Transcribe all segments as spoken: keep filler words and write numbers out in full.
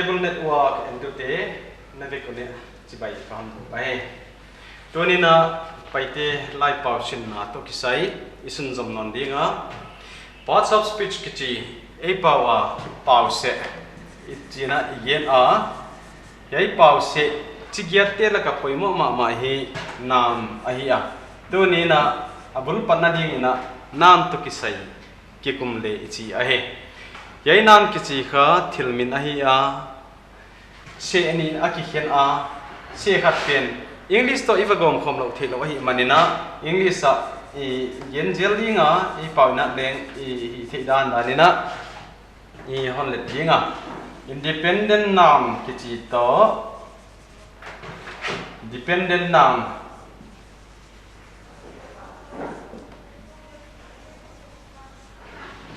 Bible Network entute na vek un chibai ka hon buk ahi. Tuni'n a Paite laipau sinna toh kisai i sunzom nawn ding a. Parts of speech kichi ei pau a pau seh i chihna i gen a. Hiai pau seh chi giat te laka poimoh mahmah hi noun ahi a. Tuni'n a bul patna dingin a noun toh kisai kikum le i chi ahi. Hiai noun kichi kha thil min ahi a. Seh nih a kikhen a, seh khat pen English toh i va gawm khawm louh theihlouh ahihmanin a, English ah i gen zel ding a, ei pau in a leng i hih theih dandan in a i hon let ding a. Independent noun kichi toh dependent noun.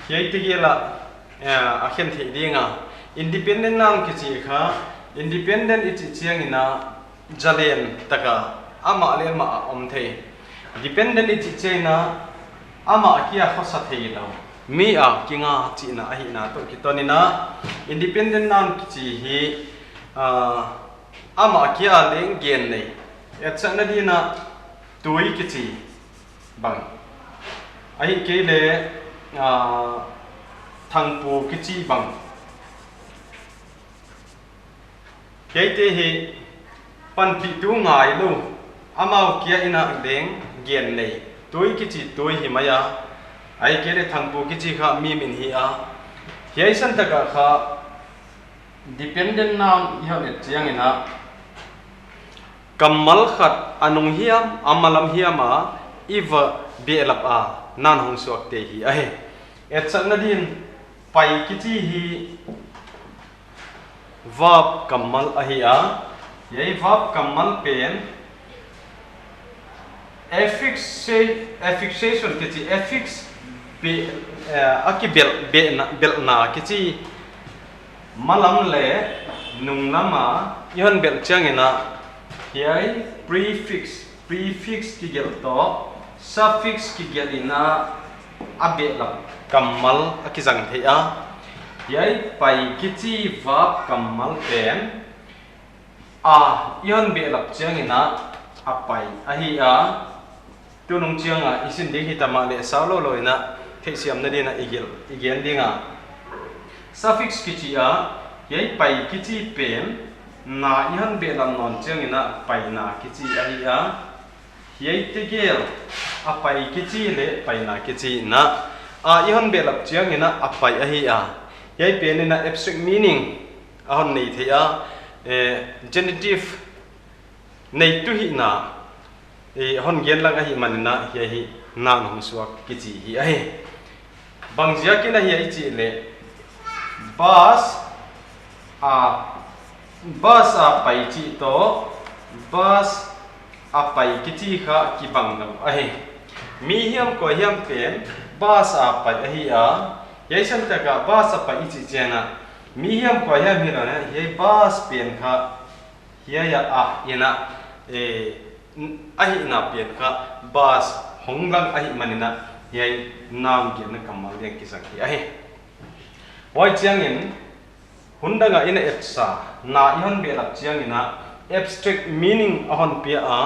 Hiai tegel a, eh, a khen theih ding a. Independent noun kichi kha, independent i chih chiangin a zalen taka amah leh amah a om thei. Dependent i chih chiangin a amah kia khosa theilou, mi a kinga chihna ahihna toh kiton in a, independent noun kichi hi, ah, amah kia leng gen nei. Etsakna dingin a tui kichi bang, ahihkeileh, ah, thangpu kichi bang. Hiaite hi panpihtu ngailou, amau kia in a leng gen nei. Tui kichi tui hi mai a, ahihkeileh thangpu kichi kha mi min hi a. Hiai san taka kha dependent noun i hon et chiangin a, kammal khat a nung hiam, a malam hiam a i va behlap a noun hong suak te hi ahi. Etsakna dingin pai kichi hi verb kammal ahi a. Hiai verb kammal pen affixa-, affixation kichi, affix be-, eh, a kibelh, belhna, belhna kichi malam leh nunglam a i hon belh chiangin a, hiai prefix, prefix kigelh toh suffix kigelh in a a behlap kammal a kizang thei a. Hiai pai kichi verb kammal pen a i hon behlap chiangin a a pai ahi a. Tunung chiang a i sin ding hita mahleh sau lou lou in a theihsiamna dingin a i gen, i gen ding a. Suffix kichi a, hiai pai kichi pen na i hon behlap nawn chiangin a paina kichi ahi a. Hiai tegel a pai kichi leh paina kichi in a, a i hon behlap chiangin a a pai ahi a. Hiai pen in a abstract meaning a hon nei thei a, eh, genitive neitu hihna, eh, hon gen lang ahihmanin a, hiai hi noun hong suak kichi hi ahi. Bangziakin a hiai i chih leh, bus a, bus a pai chih toh bus a pai kichi kha kibang lou ahi. Mi hiam kua hiam pen bus a pai ahi a. Hiai san taka bus a pai i chih chiangin a, mi hiam kua hiam hilou in a, hiai bus pen kha hiai a a in a, eh, ahihna pen kha bus hong lang ahihmanin a, hiai noun genna kammal leng kizang hi ahi. Huai chiangin hun dang a i na etsa na i hon behlap chiangin a abstract meaning a hon pia a,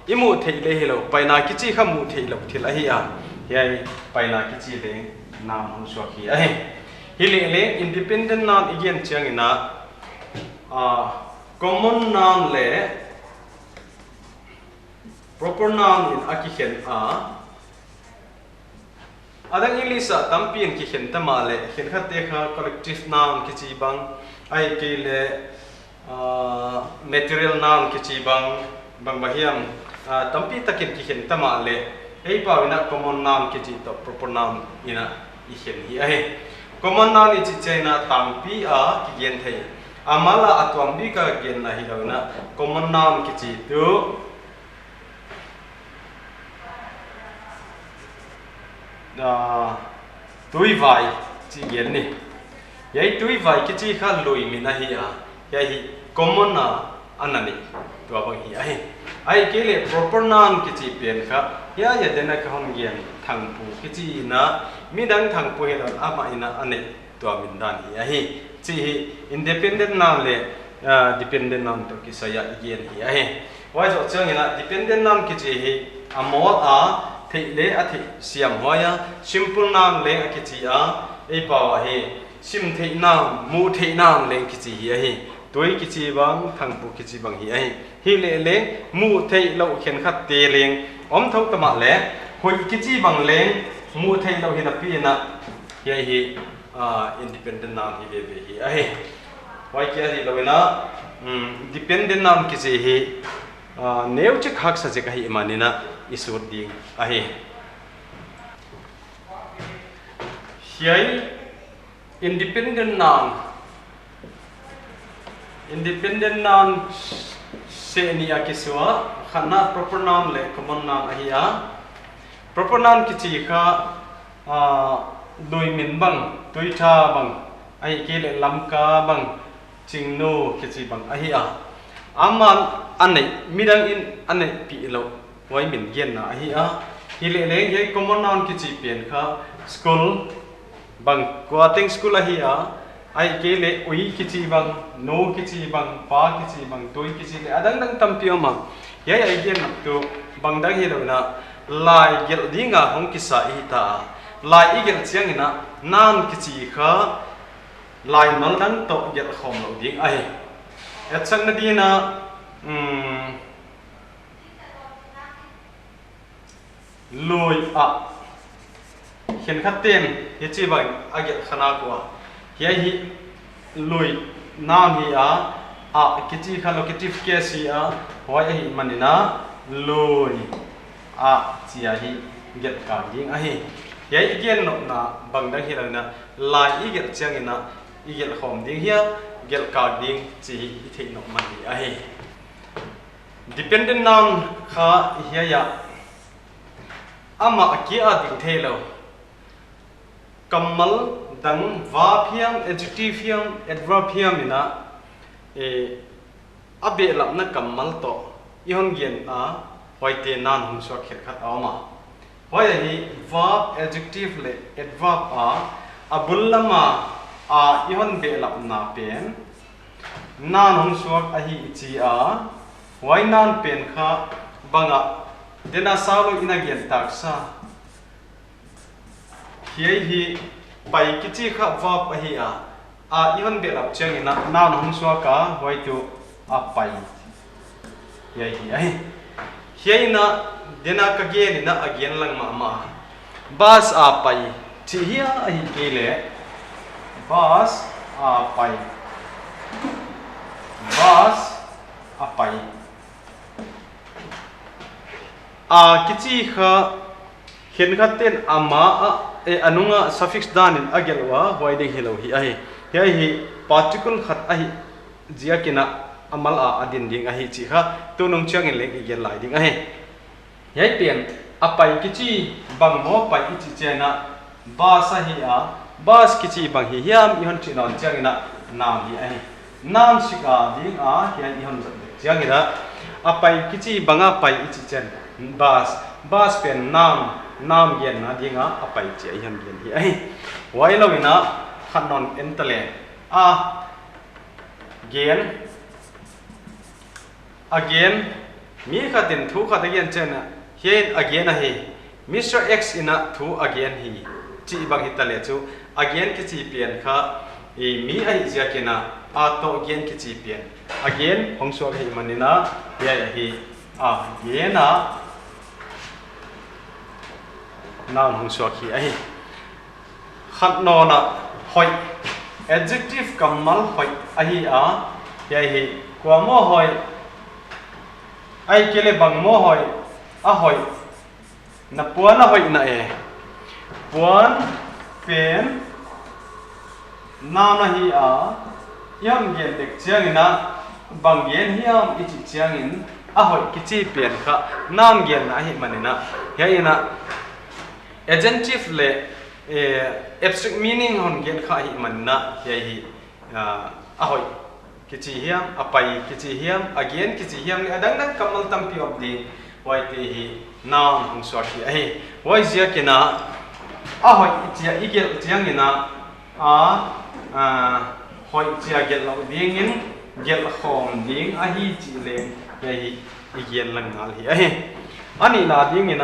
i muh theih leh hilou, paina kichi kha muh theihlouh thil ahi a. Hiai paina kichi leng noun hong suak hi ahi. Hileh leng independent noun i gen chiangin a, ah, common noun leh proper noun in a kikhen a. A dang English ah tampi in kikhen ta mahleh, khenkhatte kha collective noun kichi bang, ahihkeileh, ah, material noun kichi bang, bang bang hiam, ah, tampi takin kikhen ta mahleh, ei pau in a common noun kichi toh proper noun in a i khen hi ahi. Common noun i chih chiangin a tangpi a kigen thei, a mal a a tuambik a genna hilou in a, common noun kichi tuh, ah, tuivai chih gen ni. Hiai tuivai kichi kha lui min ahi a. Hiai hi common a ana nei, tua bang hi ahi. Ahihkeileh proper noun kichi pen kha, hiai a dena ka hon gen thangpu kichi in a, midang thangpu hilou in amah in a a neih, tua min dan hi ahi. Chi hi independent noun leh, ah, dependent noun toh kisai a i gen hi ahi. Huai zoh chiangin a dependent noun kichi hi a mawl a, theih leh a theih siam huai a, simple noun leng a kichi a, ei pau a hi sim theih noun, muh theih noun leng kichi hi ahi. Tui kichi bang, thangpu kichi bang hi ahi. Hileleng, muh theih louh khenkhatte leng om thou ta mahleh, huih kichi bang leng muh theih louh hi napi in a, hiai hi, ah, independent noun hi veve hi ahi. Huai kia hilou in a, um, dependent noun kichi hi, ah, neuchik haksa zek ahihman in a i sut ding ahi. Hiai independent noun, independent noun seh nih a kisuak, khatna proper noun leh common noun ahi a. Proper noun kichi kha, ah, lui min bang, tuitha bang, ahihkeileh lamka bang, chingnu kichi bang ahi a. Aman a neih, midang in a neihpih louh, huai min genna ahi a. Hileleng hiai common noun kichi pen kha school bang, kuateng school ahi a. Ahihkeileh ui kichi bang, nu kichi bang, pa kichi bang, tui kichi leh a dangdang tampi om a. Hiai a i gen nak tuh bangdang hilou in a, lai gelh ding a hong kisa i hita a. Lai i gelh chiangin a noun kichi kha laimal dang toh gelh khawm louh ding ahi. Etsakna dingin a, um, lui ah, khenkhatte'n hichi bang a gelh kha nak ua. Hiai hi lui noun hi a, ah kichi kha locative case hi a, huai ahihman in a lui ah chi a hi gelh kak ding ahi. Hiai i gen nopna bangdang hilou in a, lai i gelh chiangin a, i gelh khawm ding hia, gelh kak ding chih i theih nop man hi ahi. Dependent noun kha hiai a, amah kia a ding theilou. Kammal dang verb hiam, adjective hiam, adverb hiam in a, eh, a behlapna kammal toh i hon gen a, huaite noun hong suak khenkhat a om a. Huai ahi verb, adjective leh adverb a, a bul lam a, a i hon behlapna pen noun hong suak ahi i chi a, huai noun pen kha bang a, dena sau lou in a gen taksa. Hiai hi pai kichi kha verb ahi a, a i hon behlap chiangin a noun hong suak a, huai tuh a pai. Hiai hi ahi. Hiai in a, dena ka gen in a, a gen lang mahmah. Bus a pai, chi hia ahihkeileh. Bus a pai. Bus a pai. A kichi kha khenkhatte'n amah a, eh, a nung a suffix dan in a gelh ua, huai ding hilou hi ahi. Hiai hi particle khat ahi ziakin a, a mal a a din ding ahi chih kha tunung chiangin leng i gen lai ding ahi. Hiai pen a pai kichi bang maw, pai i chih chiangin a, bus ahi a, bus kichi bang hi hiam i hon chih nawn chiangin a, noun hi ahi. Noun sik a ding a, hiai i hon zat dek chiangin a, a pai kichi bang a pai i chih chiangin, bus, bus pen noun, noun genna ding a, a pai chi a i hon gen hi ahi. Huai lou in a, khat nawn en ta leh. A gen, a gen, mi khat in thu khat a gen chiangin a, hiai a gen ahi, Mister X in a thu a gen hi, chih bang hita leh chu, a gen kichi pen kha, i mi ahi ziakin a, a toh gen kichi pen. A gen hong suak ahihman in a, hiai ahi, a gen a, noun hong suak hi ahi. Khat nawn a hoih. Adjective kammal hoih ahi a. Hiai hi kua maw hoih? Ahihkeileh bang maw hoih? A hoih. Na puan a hoih na e. Puan pen noun ahi a. I hon gen dek chiangin a, bang gen hiam i chih chiangin, a hoih kichi pen kha noun genna ahihman in a. Hiai in a, adjective leh, eh, abstract meaning hon gen kha ahihman in a, hiai hi, ah, a hoih kichi hiam, a pai kichi hiam, a gen kichi hiam leh a dangdang kammal tampi om ding, huaite hi noun hong suak hi ahi. Huai ziakin a, a hoih i chi a i gelh chiangin a, a, ah, hoih chia gelh lou dingin gelh khawm ding ahi chih leng hiai hi i gen lang ngal hi ahi. A nihna dingin a,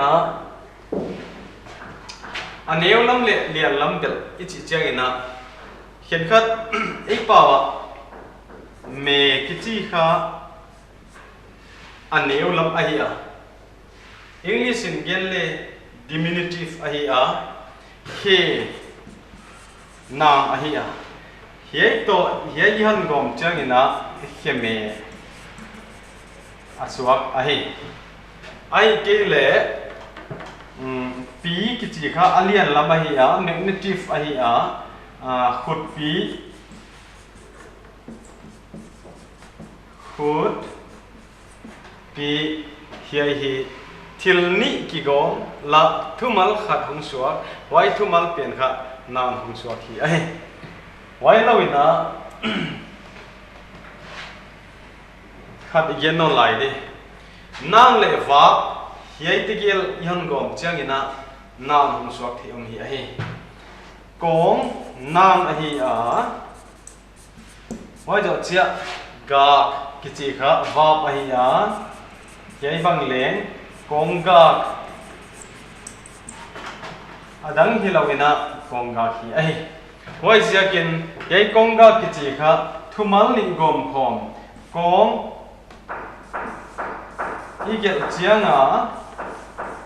a neu lam leh lian lam bel i chih chiangin a, khenkhat ei pau ah me kichi kha a neu lam ahi a. English in gen leh diminutive ahi a. Khe noun ahi a. Hiai toh, hiai i hon gawm chiangin a, khe me a suak ahi. Ahihkeileh, um, pi kichi kha a lian lam ahi a, magnative ahi a, ah, khutpi, khutpi, hiai hi thil nih kigawm leh thumal khat hong suak, huai thumal pen kha noun hong suak hi ahi. Huai lou in a, khat i gen nawn lai di. Noun leh verb, hiai tegel i hon gawm chiangin a, noun hong suak thei om hi ahi. Kawng noun ahi a, huai zoh chiah gak kichi kha verb ahi a, hiai bang leng kawng gak, a dang hilou in a kawng gak hi ahi. Huaiziakin hiai kawng gak kichi kha thumal nih gawm khawm, kawng i gelh chiang a,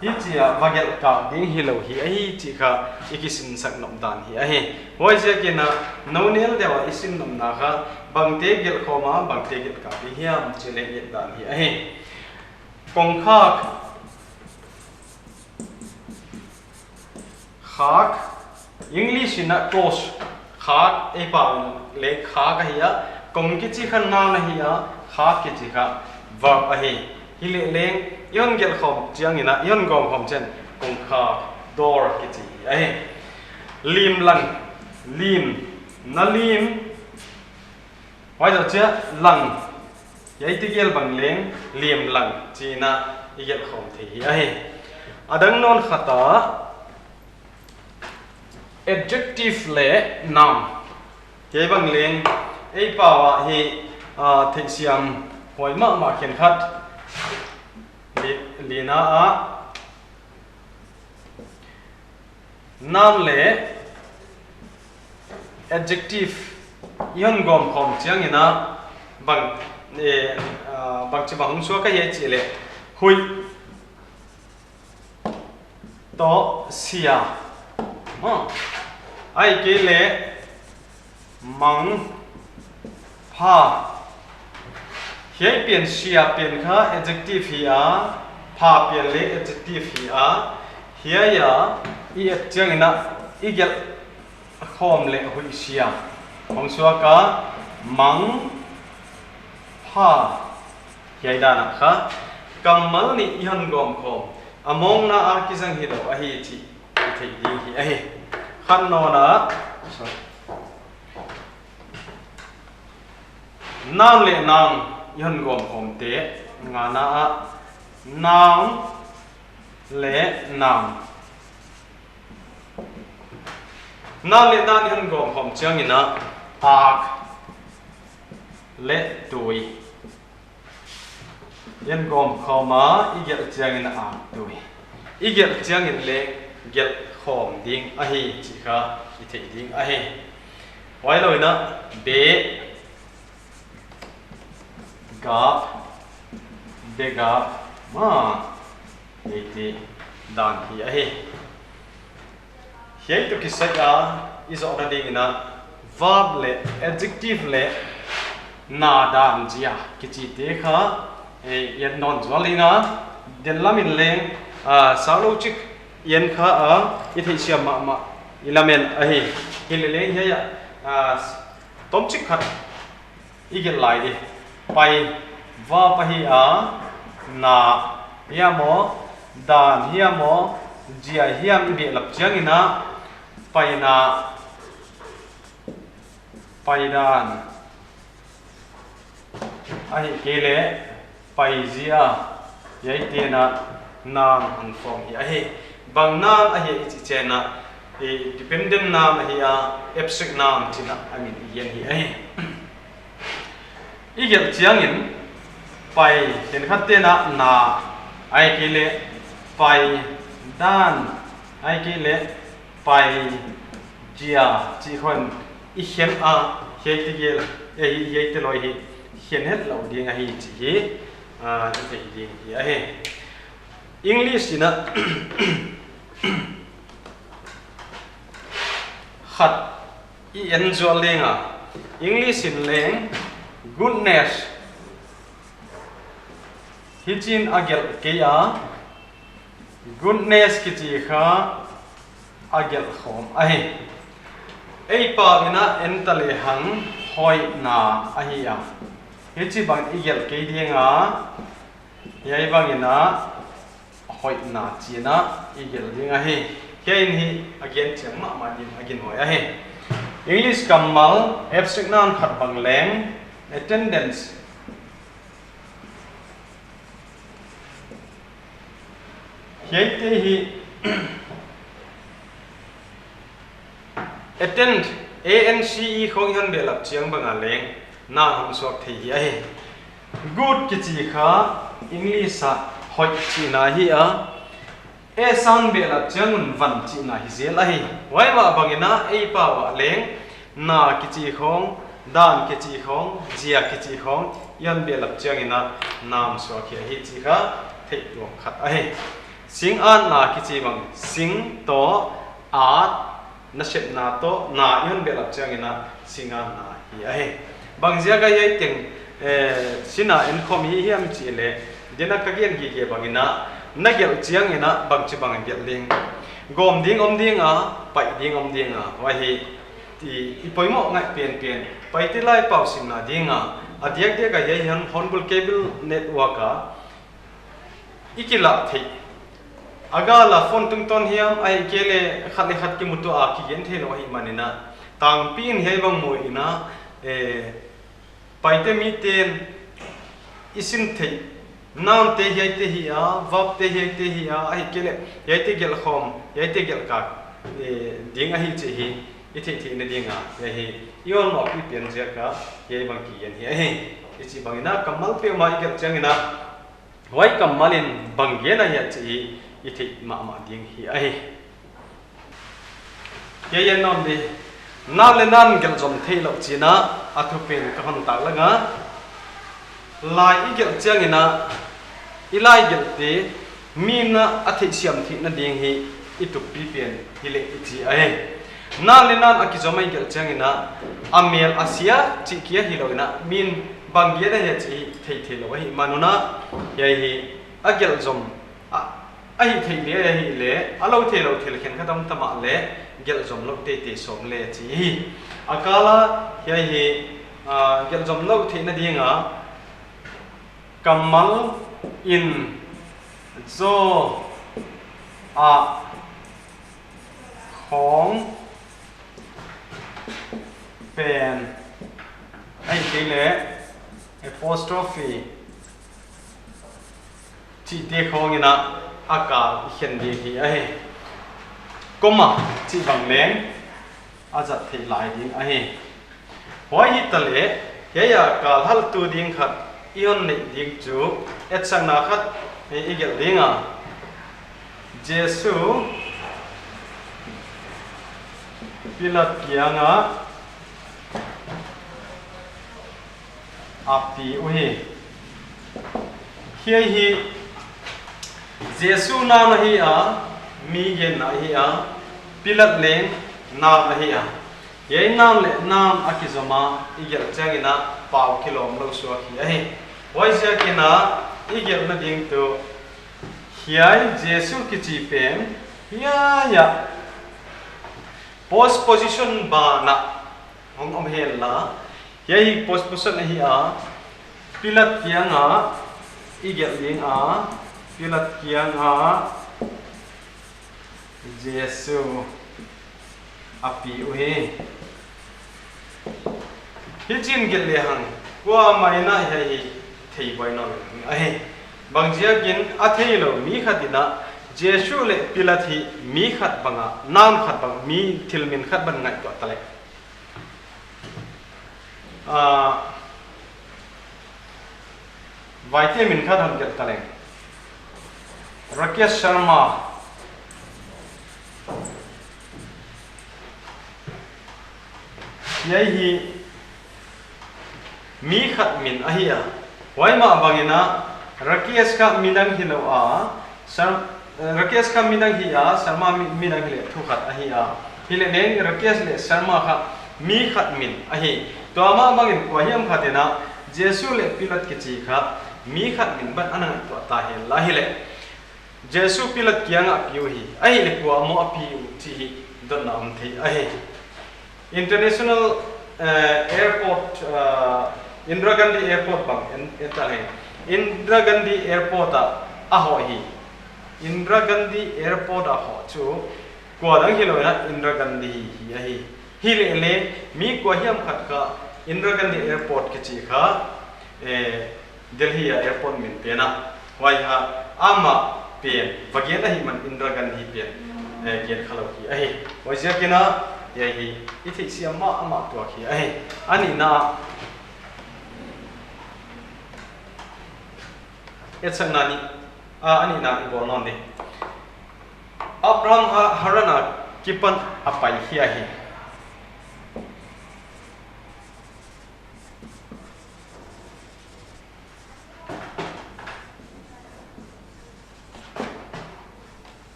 hichia va gelh kak ding hilou hi ahi chih kha i kisinsak nop dan hi ahi. Huaiziakin a, nou neu deuh a i sin nopna kha bangte gelh khawm a, bangte gelh kak ding hiam chih leng i et dan hi ahi. Kongkhak, khak, English in a close, khak, ei pau in leng khak ahi a, kong kichi kha noun ahi a, khak kichi kha verb ahi. Hileh leng, i hon gelh khawm chiangin a, i hon gawm khawm chiangin, kongkhak, door kichi hi ahi. Lim lang, lim, na lim, huai zoh chiah lang, hiai tegel bang leng lim lang chih in a i gelh khawm thei hi ahi. A dang nawn khat a, adjective leh noun, hiai bang leng ei pau ah hi, ah, theihsiam huai mahmah khenkhat li-, lina a, noun leh adjective i hon gawm khawm chiangin a, bang, eh, ah, bangchibang hong suak ahia chih leh, huih toh sia, maw, ahihkeileh mang, pha. Hiai pen sia pen kha adjective hi a, pha pen leng adjective hi a. Hiai a i et chiangin a, i gelh khawm leh huih sia hong suak a, mang, pha. Hiai dan a kha kammal nih i hon gawm khawm, a mawkna a kizang hilou ahi chih i theih ding hi ahi. Khat nawn a, sorry. Noun leh noun i hon gawm khawmte, ngana a, noun leh noun. Noun leh noun i hon gawm khawm chiangin a, ak leh tui. I hon gawm khawm a, i gelh chiangin a, ak tui. I gelh chiangin leng gelh khawm ding ahi chih kha i theih ding ahi. Huai lou in a, be, gap, be gap, ma, hiai te dan hi ahi. Hiai toh kisai a i zohna dingin a, verb leh adjective leh na dan zia kichite kha, eh, i et nawn zual ding a, den lam in leng, ah, saulou chik i en kha a, i theihsiam mahmah i lamen ahi. Hileh leng hiai a, ah, tomchik khat i gelh lai di. Pai, verb ahi a, na hiam aw, dan hiam aw, zia hiam i behlap chiangin a, paina, paidan, ahihkeileh paizia, hiaite'n a noun hong form hi ahi. Bang noun ahi i chih chiangin a, I dependent noun ahi a, abstract noun chih in a min i gen hi ahi. I gelh chiangin pai, khenkhat te'n na, ahihkeileh pai dan, ahihkeileh pai dia chih khawng i khen a, hiaite gel, eh, hiaite loi hi khen het lou ding ahi chih hi, ah, i thei ding hi ahi. English in a khat i en zual leng a, English in leng goodness hichi'n a gelh kei a, goodness kichi kha a gelh khawm ahi. Ei pau in a en ta lehang hoihna ahi a. Hichibang i gelh kei ding a, hiai bang in a hoihna chih in a i gelh ding ahi. Hiai in hi a gen chiang mahmah ding a ginhuai ahi. English kammal abstract noun khat bang leng attendance. Hiaite hi attend, A N C E khawng i hon behlap chiang bang a leng na hong suak thei hi ahi. Good kichi kha English a hoih chihna hi a, A sound behlap chiang un van chihna hi zel ahi. Huai mah bang in a ei pau ah leng na kichi khawng, dan kichi khawng, dia kichi khawng i hon behlap chiang in a na hong suak hi ahi chih kha theih tuam khat ahi. Sing atna kichi bang, sing toh at, nasepna toh na i hon behlap chiang in a sing atna hi ahi. Bang ziak a hiai teng, eh, sin a en khawm hi hiam chih leh, deihna ka gen gige bang in a, na gelh chiang in a bangchibang gelh ding. Gawm ding om ding a, pai ding om ding a, huai hi i, i poimoh ngai penpen. Paite lai pau simna ding a, a diakdiak a hiai hon, Hornbill Cable Network a i kilah theih. A gal a phone tungtawn hiam, ahihkeileh khat leh khat kimutuah a kigen theilou ahihman in a, tangpi in hiai bang muh in a, eh, Paite miten i sin theih noun te hiaite hi a, verb te hiaite hi a, ahihkeileh hiaite gelh khawm, hiaite gelh kak, eh, ding ahi chih hi i theih theihna ding a, hiai hi i awlmoh i pian ziak a hiai bang kigen hi ahi. Hichibang in a kammal peuhmah i gelh chiang in a, huai kammal in bang gen ahia chih i theih mahmah ding hi ahi. Hiai en nawn di. Noun leh noun gelh zom theilou chih in a, a thupen ka hon taklang a. Lai i gelh chiang in a, i lai gelhte mi'n a theihsiam theihna ding hi i tuppi pen hileh i chi ahi. Noun leh noun a kizom a i gelh chiang in a, a mel a sia chih kia hilou in a, mi'n bang gen ahia chih thei theilou ahihman un a, hiai hi a gelh zom a, a hih theih leh, a hih leh, a lou theilou thil khenkhat om ta mahleh, gelh zom lou teitei sawm le chih hi. A kal a, hiai hi, ah, gelh zom lou theihna ding a, kammal in zaw a khawng pen, ahihkeileh apostrophe chihte khawng in a, a kal i khen ding hi ahi. Comma chih bang leng a zat theih lai ding ahi. Huai hitaleh, hiai a kal haltu ding khat i hon neih ding chu, etsakna khat i gelh ding a. Jesu Pilat kiang a a pi uhi. Hiai hi Jesu noun ahi a, mi genna ahi a, Pilat leng noun ahi a. Hiai noun leh noun a kizom a i gelh chiang in a pau kilawm lou suak hi ahi. Huaiziak in a i gelhna ding tuh hiai Jesu kichi pen hiai a postposition ban ah hong om henla, hiai hi postposition ahi a, Pilat kiang a i gelh ding a, Pilat kiang a Jesu a pi uhi. Hichi'n gelh lehang, kuamah in a hiai hi thei buai nawn ahi. Bangziakin a theilou mi khat in a Jesu leh Pilat hi mi khat bang a, noun khat bang, mi thil min khat bang ngaihtuah ta leh. Ah, vaite min khat hon gelh ta leng. Rakesh Sharma. Hiai hi mi khat min ahi a. Huai mah bangin a, Rakesh kha midang hilou a, Shar-, eh, Rakesh kha midang hi a, Sharma mi, midang hileh thu khat ahi a. Hileh leng Rakesh leh Sharma kha mi khat min ahi. Tua mah bangin kuahiam khat in a, Jesu leh Pilat kichi kha mi khat min bang ana ngaihtuah ta henla hileh. Jesu Pilat kiangah a pi uh hi, ahihleh kua maw a pi uh chih hi dotna om thei ahi. International, eh, airport, eh, Indira Gandhi Airport bang en, en ta hi. Indira Gandhi Airport ah a hoh hi. Indira Gandhi Airport a hoh chu kua dang hilou in a Indira Gandhi hi ahi. Hileh leng mi kuahiam khat kha Indira Gandhi Airport kichi kha, eh, Delhi a airport min pen a. Huai ah amah pen va gen ahihman Indira Gandhi pen, eh, gen khalou hi ahi. Huaiziakin a, hiai hi i theihsiam mahmah tuak hi ahi. A nihna, etsakna ni, a, a nihna i bawl nawn ni. Abraham Ha-, Haran akipan a pai hi ahi.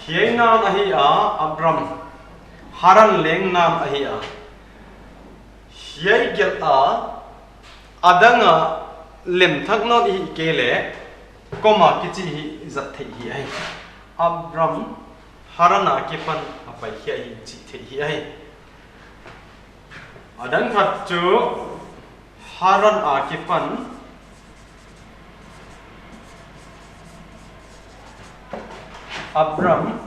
Hiai noun ahi a, Abram. Haran leng noun ahi a. Hiai gelh a, a dang a lem thak nawn i hih kei leh, comma kichi hi zat theih hi ahi. Abram Haran akipan a pai hi ahi chih theih hi ahi. A dang khat chu Haran akipan Abram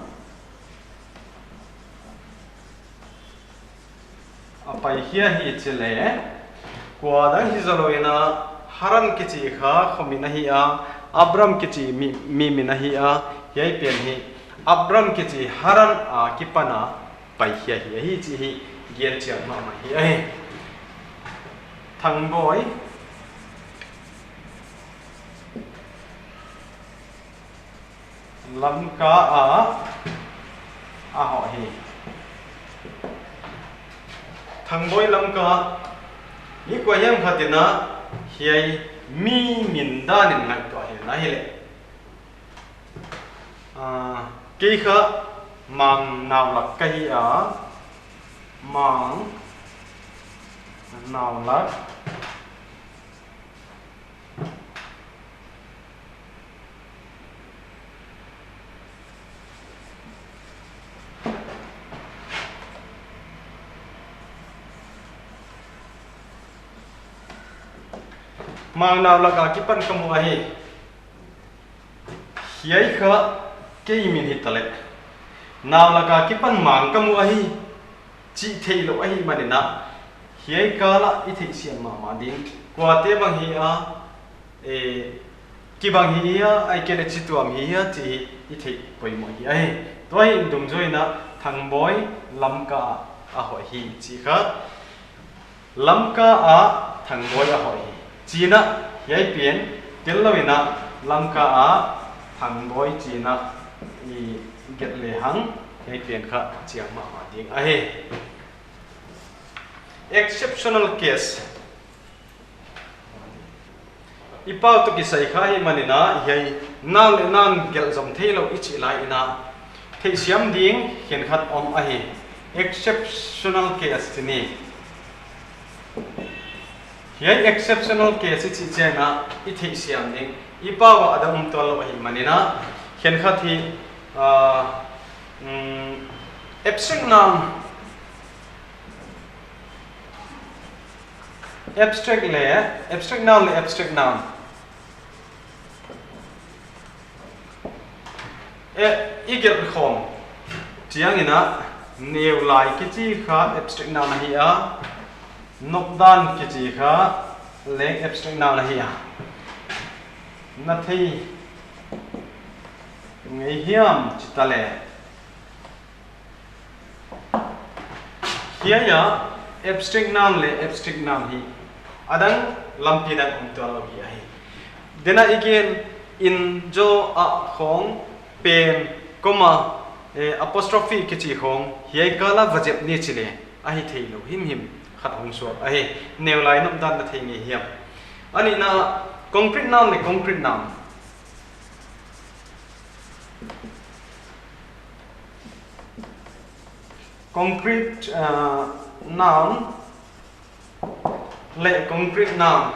a pai hi ahi chi leh, kua dang hi zoulou in a, Haran kichi kha khomin ahi a, Abram kichi mi, mi min ahi a, hiai pen hi Abram kichi Haran akipan a pai hi ahi, ahi chih hi gen chiang mahmah hi ahi. Thangboi Lamka a, a hoh hi. Thangboi Lamka, mi kuahiam khat in a, hiai mi min dan in ngaihtuah henla hileh. Ah, kei kha Mang Naulak ka hi a, Mang Naulak. Mang Naulak akipan ka mu ahi. Hiai kha kei min hita leh. Naulak akipan Mang ka mu ahi chih theilou ahihmanin a, hiai kal ah i theihsiam mahmah ding. Kuate bang hi a, eh, kibang hi hia, ahihkeileh chituam hi hia chih hi i theih poimoh hi ahi. Tua hi in dungzui in a Thangboi Lamka a hoh hi chih kha. Lamka a Thangboi a hoh hi. Chih in a hiai pen, tel lou in a Lamka a Thangboi chih in a i gelh lehang hiai pen kha chiang mahmah ding ahi. Exceptional case. I pau toh kisai kha ahihmanin a, hiai noun leh noun gelh zom theilou i chih lai in a, theihsiam ding khenkhat om ahi. Exceptional case chih ni. Hiai exceptional case i chih chiang a, i theihsiam ding. I pau ah a dang um tuanlou ahihmanin a, khenkhat hi, ah, mm, abstract noun, abstract leh, abstract noun leh abstract noun. Eh, i gelh khawm chiang in a, neulai kichi kha abstract noun ahi a, nopdan kichi kha leng abstract noun ahi a. Na thei ngei hiam chih ta leh, hiai a abstract noun leh abstract noun hi a dang lampi dang om tuanlou hi ahi. Tena i gen in, zaw, ah khong, pen, comma, eh, apostrophe kichi khong hiai kal a va zep ni chih leh a hi theilou himhim khat hong suak ahi. Neu lai nop dan na thei ngei hiam? A nihna, concrete noun leh concrete noun. Concrete, ah, noun leh concrete noun,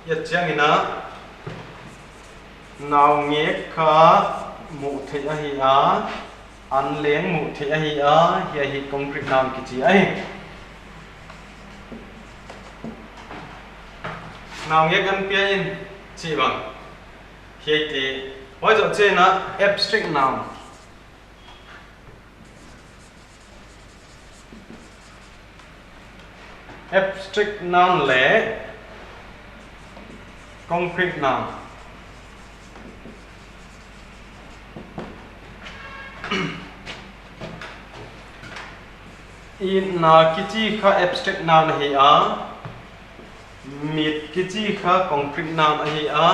hiai chiang in a naungek kha muh theih ahi a, an leng muh theih ahi a, hiai hi concrete noun kichi ahi. Naungek an pia in chih bang, hiaite. Huai zoh chiang in a abstract noun. Abstract noun leh concrete noun. Itna kichi kha abstract noun ahi a, mit kichi kha concrete noun ahi a.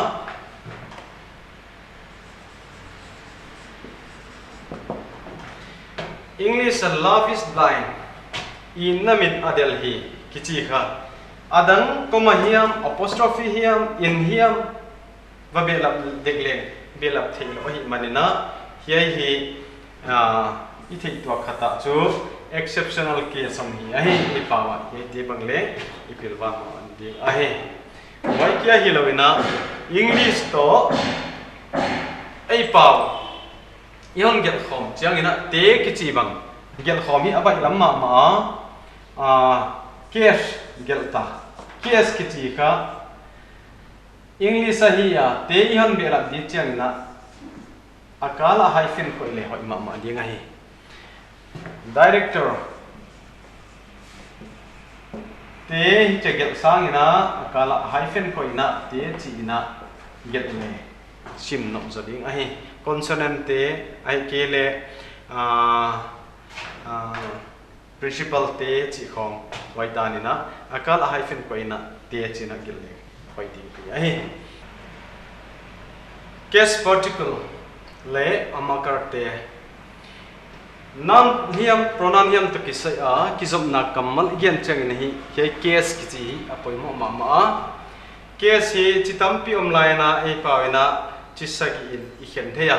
English a, "Love is blind," itna mit a delh hi kichi kha. A dang comma hiam, apostrophe hiam, in hiam va behlap dek leng behlap theilou ahihman in a, hiai hi, ah, i theih tuak khat ah chu exceptional case om hi ahi. I pau ah hiaite bang leng i pilvang mah ding ahi. Huai kia hilou in a, English toh ei pau i hon gelh khawm chiang in a, te kichi bang gelh khawm hi a baihlam mahmah a, ah, case gelh ta. Case kichi kha English ahi a, te i hon behlap di chiang in a, a kal ah hyphen koih leh hoih mahmah ding ahi. Director te hichi gelh sang in a, a kal ah hyphen koih in a, te chi in a gelh leh sim nop zaw ding ahi. Consonant te, ahihkeileh, ah, ah, principal te chih khong, huai tan in a, a kal ah hyphen koih in a, te chi in a gelh leh hoih ding ahi. Case particle leh a marker te. Noun hiam, pronoun hiam toh kisai a kizopna kammal i gen chiang in a, hiai case kichi hi a poimoh mahmah a. Case hi chi tampi om lai in a, ei pau in a chi sagih in i khen thei a.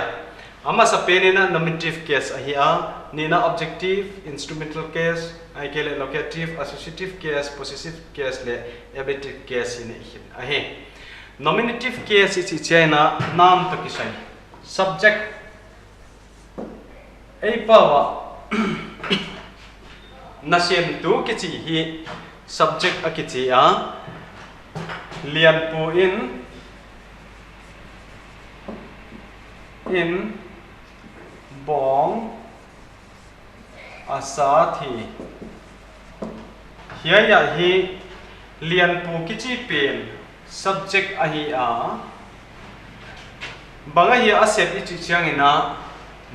A masapen in a nominative case ahi a, nihna objective, instrumental case, ahihkeileh locative, associative case, possessive case leh ablative case in i khen ahi. Nominative case i chih chiang in a noun toh kisai, subject. Ei pau ah nasemtu kichi hi subject a kichi a. Lianpu in, in bawng a sat hi. Hiai ah hi Lianpu kichi pen subject ahi a. Bang ahia a sep i chih chiang in a,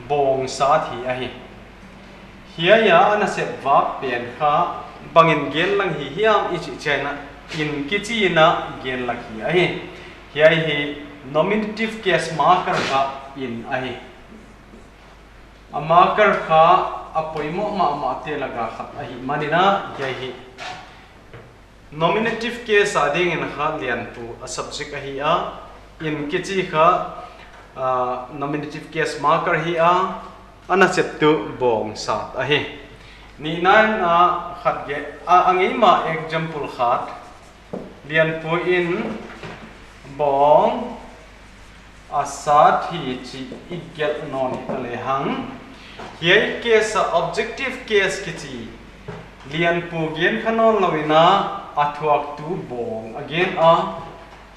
bawng sat hi ahi. Hiai a a nasep verb pen kha bang in gen lang hi hiam i chih chiang in a, in kichi in a gen lang hi ahi. Hiai hi nominative case marker kha in ahi. A marker kha a poimoh mahmah te lak a khat ahihman in a, hiai hi nominative case a ding in kha Lianpu a subject ahi a, in kichi kha, ah, nominative case marker hi a, a naseptu bawng sat ahi. Nihna in a khat ge, a, a ngeimah example khat, Lianpu in bawng a sat hi chih i gelh nawn hi ta lehang, hiai case a objective case kichi Lianpu gen kha nawnlou in a, a thuaktu bawng a gen a.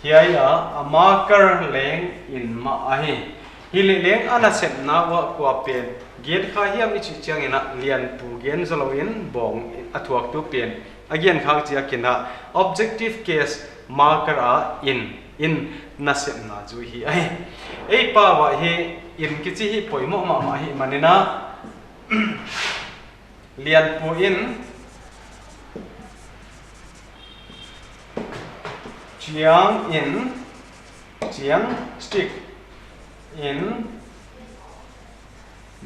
Hiai a, a marker leng in mah ahi. Hileleng a nasepna uah kua pen gen kha hiam i chih chiang in a, Lianpu gen zoulou in bawng a thuaktu pen A gen khak chiang in a, objective case marker a in, in nasepna zui hi ahi. Ei pau ah hi in kichi hi poimoh mahmah ahih manin a, Lianpu in, Chiang in, Chiang stick in,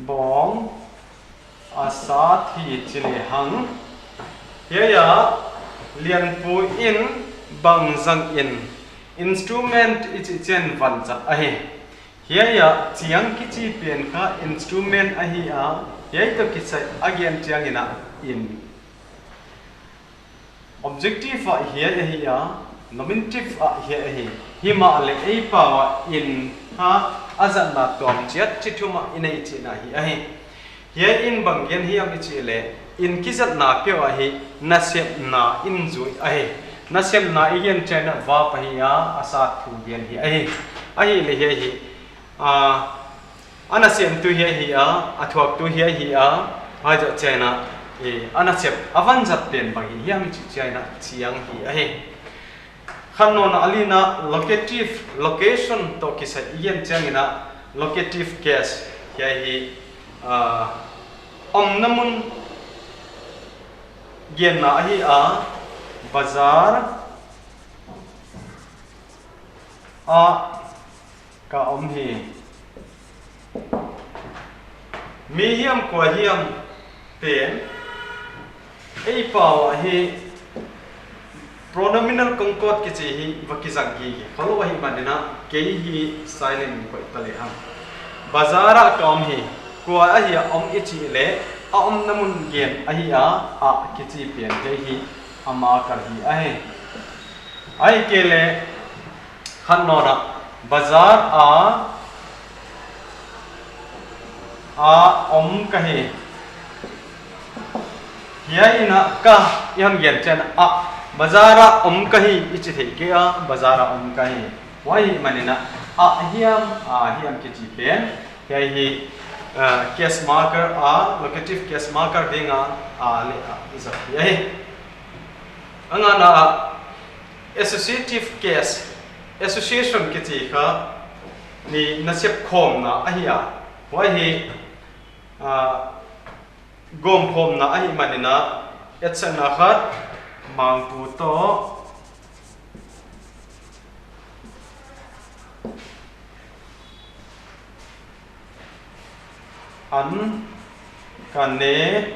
bawng a sat hi chi lehang. Hiai a Lianpu in bang zang in, instrument i chih chiang in van zat ahi. Hiai a Chiang kichi pen kha instrument ahi a, hiai toh kisai a gen chiang in a in. Objective ah hiai ahi a, nominative ah hiai ahi. Himahleh ei pau ah in kha a zatna tuam chiat chi thum ah i nei chihna hi ahi. Hiai in bang gen hiam i chih leh, in kizatna peuh ah hi nasepna in zui ahi. Nasepna i gen chiang in a verb ahi a, a sat thu gen hi ahi. Ahihleh hiai hi, a, a nasemtu hiai hi a, a thuaktu hiai hi a, huai zoh chiang in a, e, a nasep, a van zat pen bang hi hiam i chih chiang in a Chiang hi ahi. Khatnawn a, a lina locative, location toh kisai i gen chiang in a, locative case hiai hi, a, omna mun genna ahi a, bazar ah ka om hi. Mi hiam kua hiam pen, ei pau ah hi pronominal concord kichi hi va kizang hi, khalou ahih manin a, kei hi silent in koih ta lehang. Bazar ah ka om hi, kua ahi a om i chih leh, a omna mun gen ahi a, ah kichi pen kei hi, a marker hi ahi. Ahihkeileh, khatnawn a, bazar a, a om ka hi. Hiai in a ka i hon gen chiang a, bazar a om ka hi i chi thei kei a, bazar a om ka hi. Huai ahih manin a, a hiam, a hiam kichi pen, hiai hi, uh, case marker a, locative case marker ding a, a leh a i zat hi ahi. A ngana a, associative case, association kichi kha ni nasep khawmna ahi a. Huai hi, a, gawm khawmna ahih manin a, etsakna khat, Mangpu toh an ka ne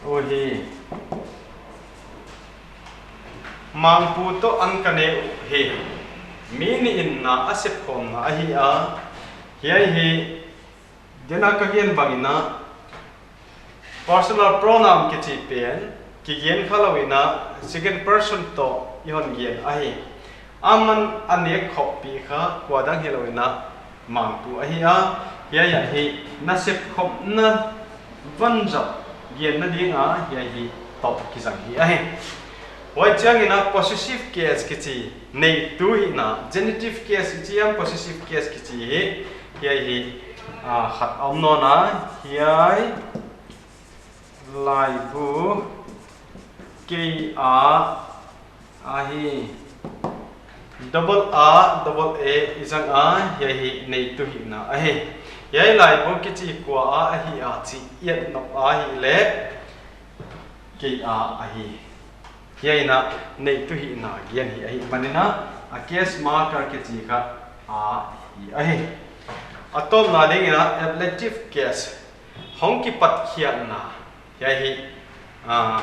uhi. Mangpu toh an ka ne uhi. Mi nih in na a sep khawmna ahi a. Hiai hi, gen a ka gen bangin a, personal pronoun kichi pen, kigen khalou in a, second person toh i hon gen ahi. Aman a nek khop pi kha, kua dang hilou in a, Mangpu ahi a, hiai ah hi, na sep khopna van zat genna ding a, hiai hi toh kizang hi ahi. Huai chiangin a possessive case kichi, neitu hihna, genitive case i chi hiam possessive case kichi hi, hiai hi, a, khat om nawn a, hiai laibu kei a ahi. Double A, double A i zang a, hiai hi neitu hihna ahi. Hiai laibu kichi kua a ahi a chih i et nop ahihleh, kei a ahi. Hiai in a neitu hihna gen hi ahih manin a, a case marker kichi kha a hi ahi. A tawpna dingin a ablative case, hong kipat khiakna, hiai hi, a,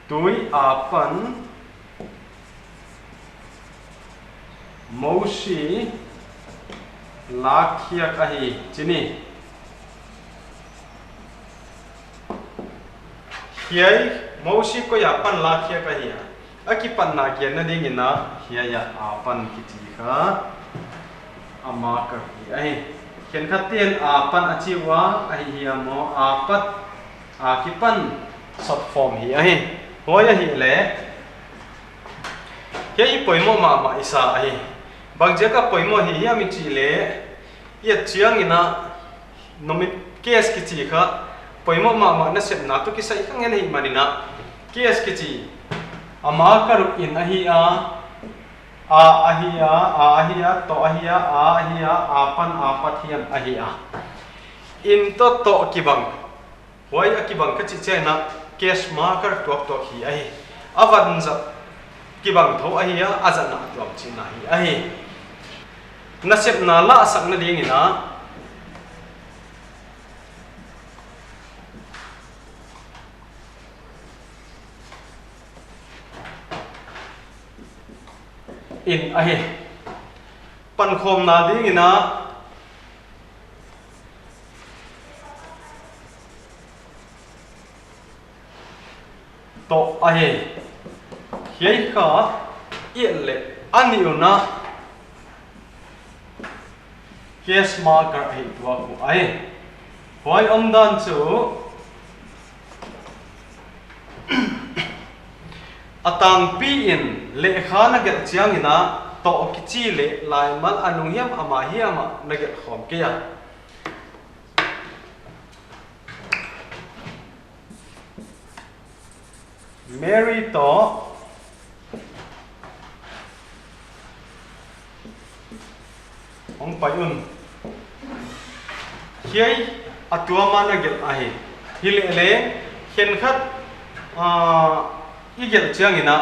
tui apan Mosi lakkhiak ahi chi ni. Hiai Mosi koi apan lakkhiak ahi a, a kipatna genna dingin a, hiai a apan kichi kha a marker hi ahi. Khenkhat ten apan a chi ua, ahi hiam maw, apat, a kipan short form hi ahi. Huai ahihleh, hiai hi poimoh mahmah i sa ahi. Bangziak a poimoh hi hiam i chih leh, i et chiangin a, nomin case kichi kha poimoh mahmah nasepna toh kisai kha ngen ahih manin a, case kichi A marker uh in ahi a, a ahi a, a ahi a, toh ahi a, a ahi a, a pan a pat hiam ahi a. In toh toh kibang. Huai a kibang ka chih chiangin a case marker tuaktuak hi ahi. A van zat kibang thou ahi a, a zatna tuam chihna hi ahi. Nasepna lahsakna dingin a in ahi. Pankhawmna dingin a toh ahi. Hiai kha i et leh a nih un a case marker ahi tuak uh ahi. Huai omdan chu a tangpi in lehkha na gelh chiangin a toh kichi leh laimal a nung hiam a mah hiam ah na gelh khawm kei a. Mary toh hong pai un. Hiai a tuam a na gelh ahi. Hileh leng khenkhat, ah, i gelh chiangin a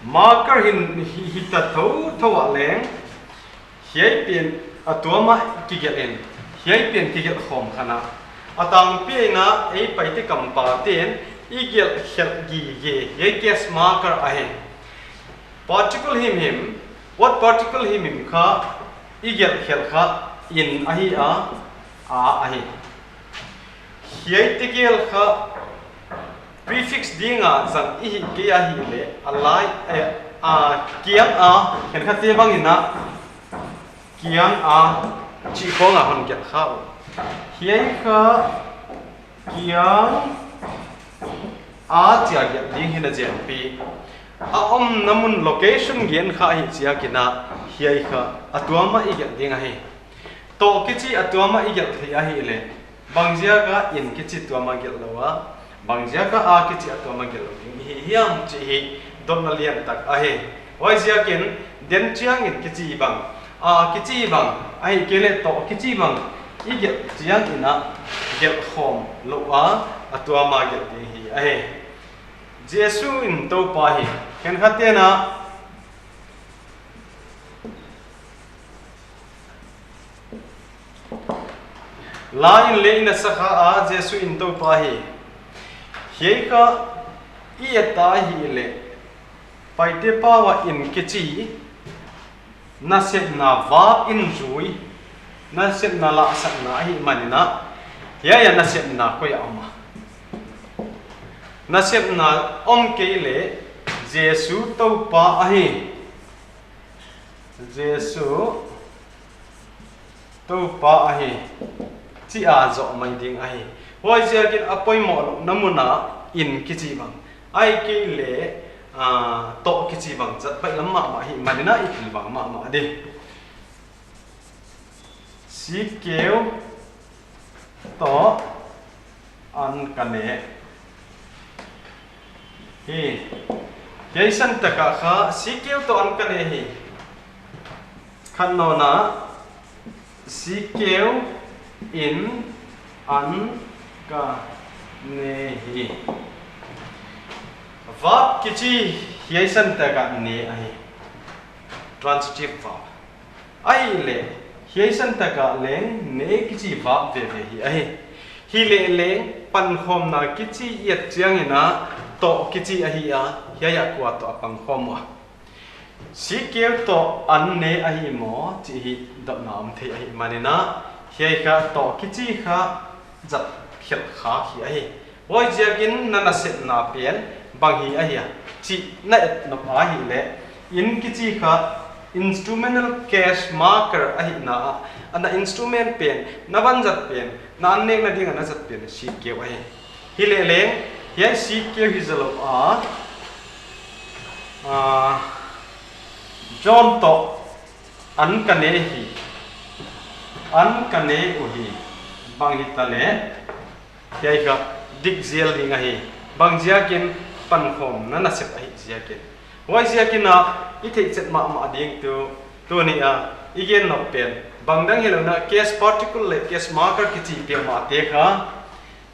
marker hin hi, hi ta thouthou a leng hiai pen a tuam a kigelh in, hiai pen kigelh khawm kha a. A tangpi in a ei Paite kampate'n i gelh khelh gige hiai case marker ahi. Particle himhim, word particle himhim kha i gelh khelh kha in ahi a, a ahi. Hiai tegel kha prefix ding a zang i hih kei a hileh a lai, eh, a kiang a, khenkhatte bangin a kiang a chih khawng a hon gelh kha uh. Hiai kha kiang a chia gelh ding hi a zenpi. A omna mun location gen kha hi ziakin a hiai kha a tuam a i gelh ding ahi. Toh kichi a tuam a i gelh theih ahihleh bangziak a in kichi tuam a gelh lou a, bangziak a a kichi a tuam a gelh lou ding i hi hiam chih hi dotna lian tak ahi. Huaiziakin den chiangin kichi bang, a kichi bang, ahihkeileh toh kichi bang i gelh chiangin a gelh khawm lou a, a tuam a gelh ding hi ahi. Jesu in Toupa hi. Khenkhatte'n a la in leh in a sa kha a, Jesu in Toupa hi. Hiai kha i et a hihleh Paite pau a in kichi nasepna verb in zui, nasepna lahsakna ahihmanin a, hiai a nasepna koi a om a? Nasepna om kei leh Jesu Toupa ahi. Jesu Toupa ahi chi a zoh mai ding ahi. Huaiziakin a poimoh louhna mun a in kichi bang, ahihkeileh, ah, toh kichi bang zat baihlam mahmah ahihmanin a i pilvang mahmah di. Sikkeu toh an ka ne. Hi. Hiai san tak ah kha sikkeu toh an ka ne hi. Khat nawn a, sikkeu in an ka ne hi. Verb kichi hiai san tak ah ne ahi. Transitive verb. Ahihleh hiai san tak ah leng ne kichi verb veve hi ahi. Hileh leng pankhawmna kichi i et chiangin a toh kichi ahi a, hiai a kua toh a pangkhawm ua? Sikkeu toh an ne ahi maw chih hi dotna om thei ahihmanin a, hiai kha toh kichi kha zat khelh kha hi ahi. Huaiziakin na nasepna pen bang hi ahia chih na et nop a hihleh, in kichi kha instrumental case marker ahihna ah, a na instrument pen, na vanzat pen, na an nekna ding a na zat pen sikkeu ahi. Hileh leng Hiai C Q hi zalou a, ah, John toh an ka ne hi, an ka ne uhi, bang hita leh, hiai kha dik zel ding ahi, bang ziakin pankhawmna nasep ahih ziakin. Huai ziakin a, i theihchet mahmah ding tu, tuni a, i gen nop pen, bangdang hilou in a case particle leh case marker kichi peuhmah te kha,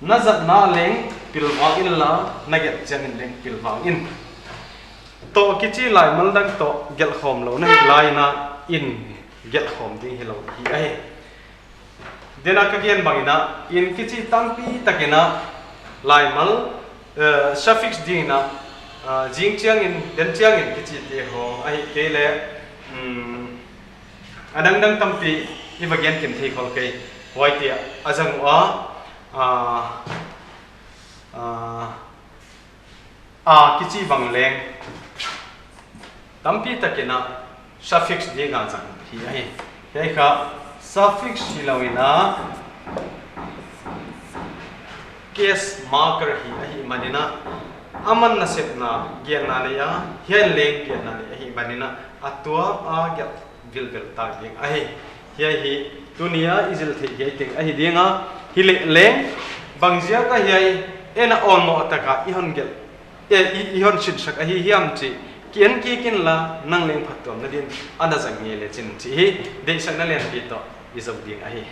na zatna leng pilvang inla, na gelh chiangin leng pilvang in. Toh kichi laimal dang toh gelhkhawm lou na hih lai in a, in gelhkhawm ding hilou hi ahi. Tuni a ka gen bangin a, in kichi tampi takin a laimal, eh, suffix dingin a, ah, zing chiangin, den chiangin kichi te hong, ahihkeileh, mm, a dangdang tampi i va gen kim thei khol kei, huaite a zang ua, ah, ah, a kichi bang leng tampi takin a suffix ding a zang hi ahi. Hiai kha suffix hilou in a case marker hi ahihmanin a, aman nasepna genna nei a, hiai leng genna nei ahihmanin a, a tuam a gelh vilvel ta ding ahi. Hiai hi tuni a i zil theih hiai teng ahi ding a, hileh leng bang ziak a hiai en a awlmoh taka i hon gelh, eh, i, i hon sinsak ahi hiam chih ki en kik inla, nang leng phattuamna din ana zang ngei le chin chih hi deihsakna lianpi toh i zou ding ahi.